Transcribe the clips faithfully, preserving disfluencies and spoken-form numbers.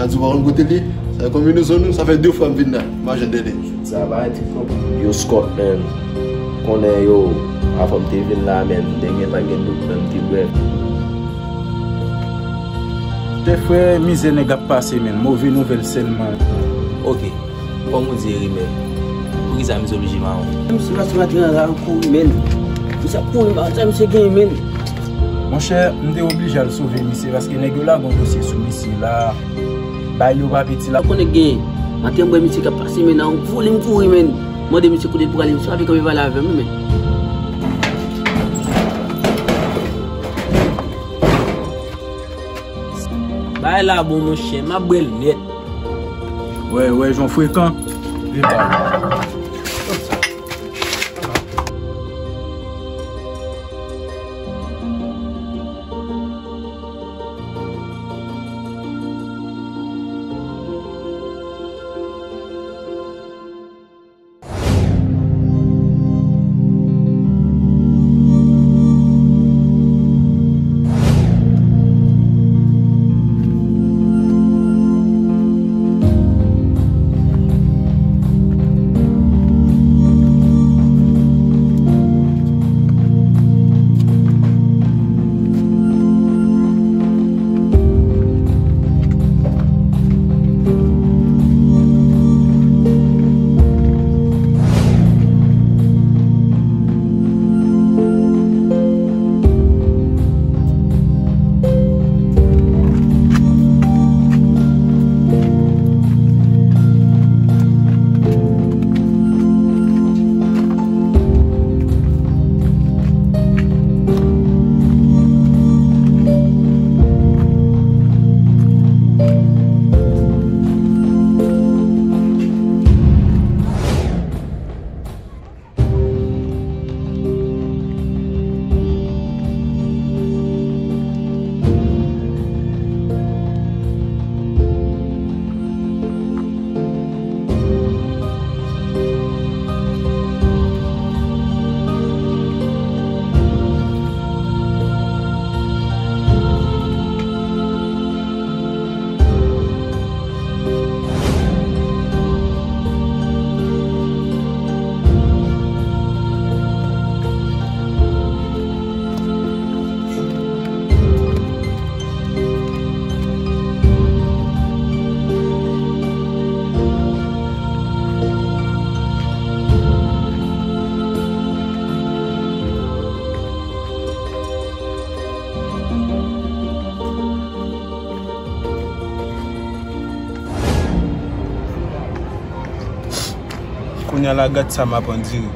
Di w pa konn kote l ye? Sa e konbinezon nou, sa fè de fwa m vin la. M pa janm tande. Sa pa ti twòp. Yo, Scott, man. Konnen yo, avan m te vin la, man, m te gentan gen dout, man, m te bwè. Tè frè, mizè nèg ap pase, man. Move nouvèl sèlman. Ok. Kòm ou di, rimè. Poukisa misye oblije mawon? Misye pase maten an la, kouri, man. Misye ap kouri, man. Sa misye gen, man? Monchè, m te oblije al sove misye paske nèg yo lage yon dosye sou misye la. Bay yo pa piti la. Konnen gen. Maten m wè misye k ap pase, men nan yon volim kouri, men. Mande misye kote l prale, misye pa vle kanpe pale avè m, men. Bay la bon, monchè, m ap bwè l nèt. Wè, wè, jan frekan. Epa. Kounye a la, gad sa m ap andire.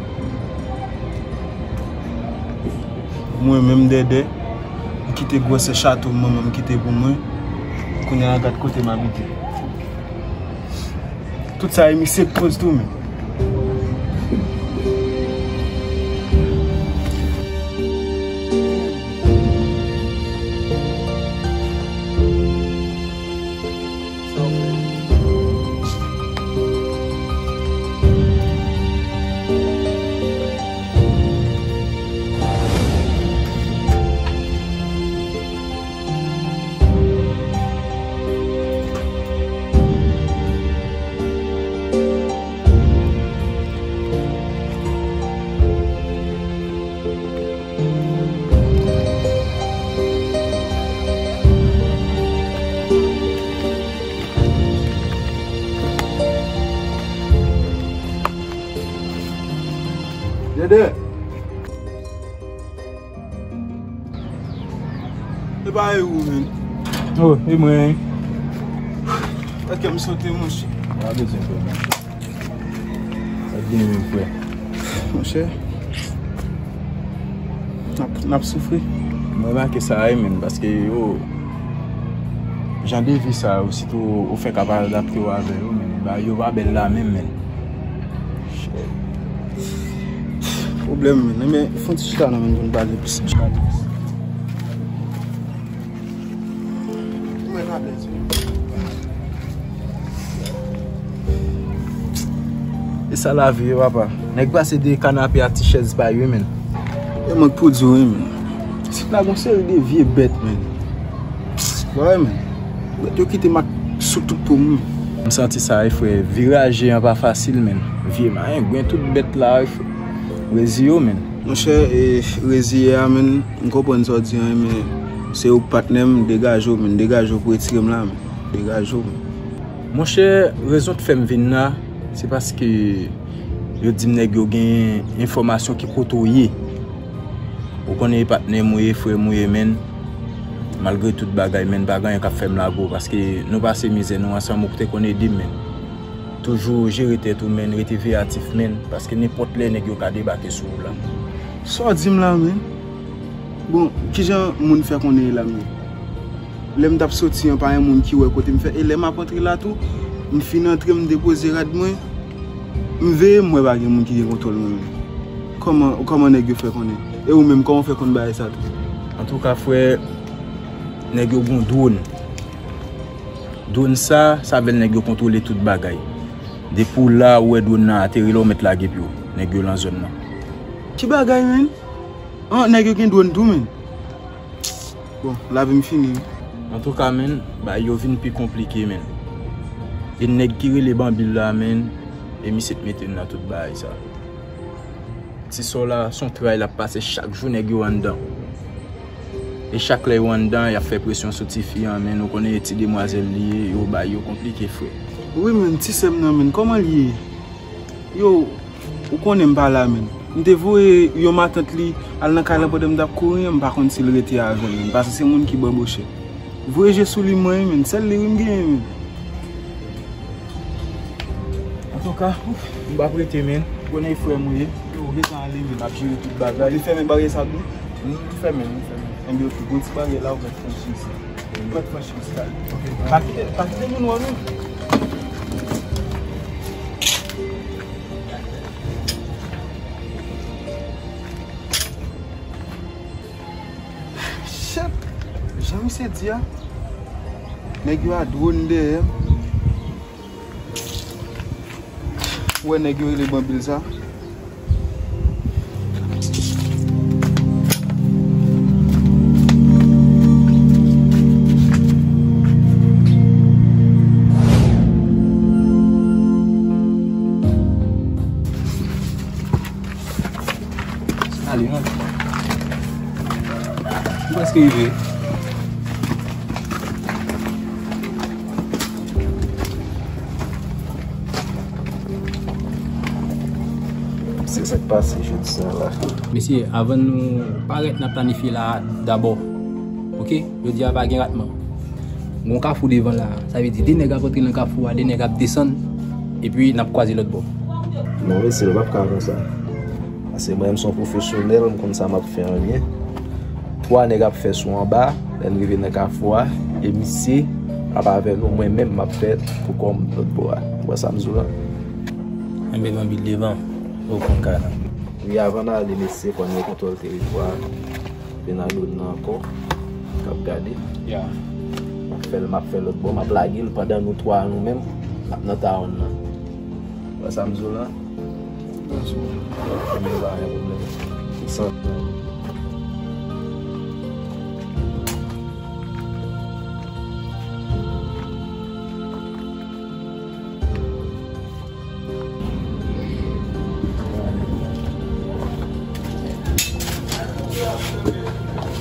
Mwen menm, Dèdè, m kite gwosè chato manman m kite pou mwen. Kounye a la, gad kote m abite. Tout sa e misye k koz tou, men. Dede! E pa e ou, men. Oh, e mwen. Fè kè m sote, monchè. Pa bezwen pè, monchè. Sa k gen menm, frè? Monchè, n ap, n ap soufri. Mwen remake sa, wi, men, paske yo, jan de vi sa yo, sitou ou fèk ap adapte w avè yo, men, ba, yo pa bèl la menm, men. Pwoblèm, men, men, fè yon ti chita non, men, pou n pale plis. E sa lavi ye, papa. Nèg pase de kanape a ti chèz pa yo, men. E mwen k pou di w, wi, men. Isit la gon seri de vye bèt, men. Wè, men. Bèt yo kite m ak Sou tout po m. M santi sa wi frè, viraje an pa fasil menn. Vye mayengwen tout bèt la wi frè. Reziye w menn. Monchè, e, reziye a menn, m konprann sa w di an, men se ou k patnè m, degaje w menn, degaje w pou retire m la menn. Degaje w menn. Monchè, rezon k fè m vin la, se paske yo di m nèg yo gen enfòmasyon ki kote w ye. Ou konnen e patnè m ou ye, frè m ou ye menn. Malgre tout bagay menn, pa gen anyen k ap fè m lage w, paske nou pase mizè nou ansanm, ou te konn ede m menn. Toujou jere tèt ou menn, rete veyatif menn, paske nenpòt lè nèg yo ka debake sou ou la. Sa w di m la menn? Bon, kijan moun fè konnen e la m ye? Lè m t ap soti an, pa gen moun ki wè kote m fè. E lè m ap antre la tou, m fin antre, m depoze rad mwen, m veye, m wè pa gen moun ki gen kontwòl mwen menm. Kòman, kòman nèg yo fè konnen? E ou menm, kòman w fè konn bagay sa tou? Antouka, frè, nèg yo gon dwòn. Dwòn sa, sa vle nèg yo kontwole tout bagay. Depi w la, ou wè dwòn nan ateri la, ou mèt lage pye w. Nèg yo lan zòn nan. Ki bagay, menn? An, nèg yo gen dwòn tou, menn. Bon, lavi m fini wi. Antouka, menn, bagay yo vin pi konplike, menn. E nèg ki rele Banbil la, menn, e misye t mete m nan tout bagay sa. Ti sò la, s on tray l ap pase chak jou nèg yo anndan. E chak lè yo anndan, y ap fè presyon sou tifi an, menn, ou konnen e ti demwazèl li ye, yo bay yo konplike, frè. Wi, menn, ti sè m nan, menn, kòman l ye? Yo, ou konnen m pa la, menn. M te voye yon matant li al nan kay lan pandan m t ap kouri an, m pa konn si l rete avè l, menn, paske se moun ki banboche. Voye je sou li mwen, menn, sèl li wi m genyen, menn. Antouka, ouf, m p ap rete, menn. Konnen e frè m ou ye. Yo, gentan ale, menn, m ap jere tout bagay. Ou te fèmen baryè sa tou? M fèmen, m fèmen. Enben, ok, gon ti baryè la, ou mèt franchi sa. Ou mèt franchi sa. Ok. Pa kite, pa kite moun wè, menn. Shit! Jan misye di a, nèg yo a dwòn dèyè. Ou wè nèg yo rele Banbil sa? Ale, non. M prèske rive. Se sa k pase jodi sa la. Mesye, avan nou parèt, n ap planifye la dabò. Ok? Jodi a pa gen ratman. Gon kafou devan la. Sa vle di, de nèg ap antre nan kafou a, de nèg ap desann. Epi, n ap kwaze lòt bò. Non, mesye, l p ap ka konsa. Paske mwen, m se yon pwofesyonèl, m konn sa m ap fè an byen. Twa nèg ap fè sou anba, lè n rive nan kafou a, e misye ap avè nou, mwen menm m ap fè pou kò m lòt bò a. Ou wè sa m di w la? Enben, Banbil devan, ou konn kay la. Wi, avan n ale, mesye, fò n gen kontwòl teritwa a. Vin al dwòn nan ankò. K ap gade. Ya. M ap fè l, m ap fè lòt bò, m ap lage l pandan nou twa nou menm, n ap nan tawòn nan. Wè sa m di w la? Wè sa m di w la. Men pa gen pwoblèm. San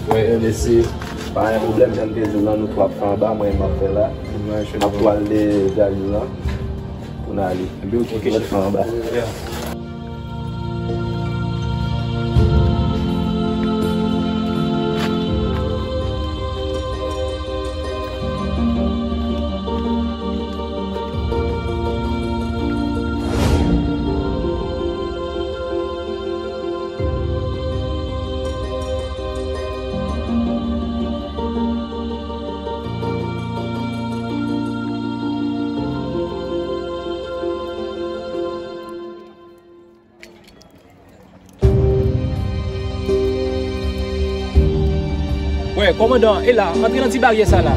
Wè, mesye, pa gen pwoblèm, jan m te di w lan, nou twa ap fè anba, mwen m ap fè la. M ap pwale de garyou lan pou n ale. Ebyen, ok. Mèt fè anba. Wè, kòmandan, e la, antre nan ti baryè sa la.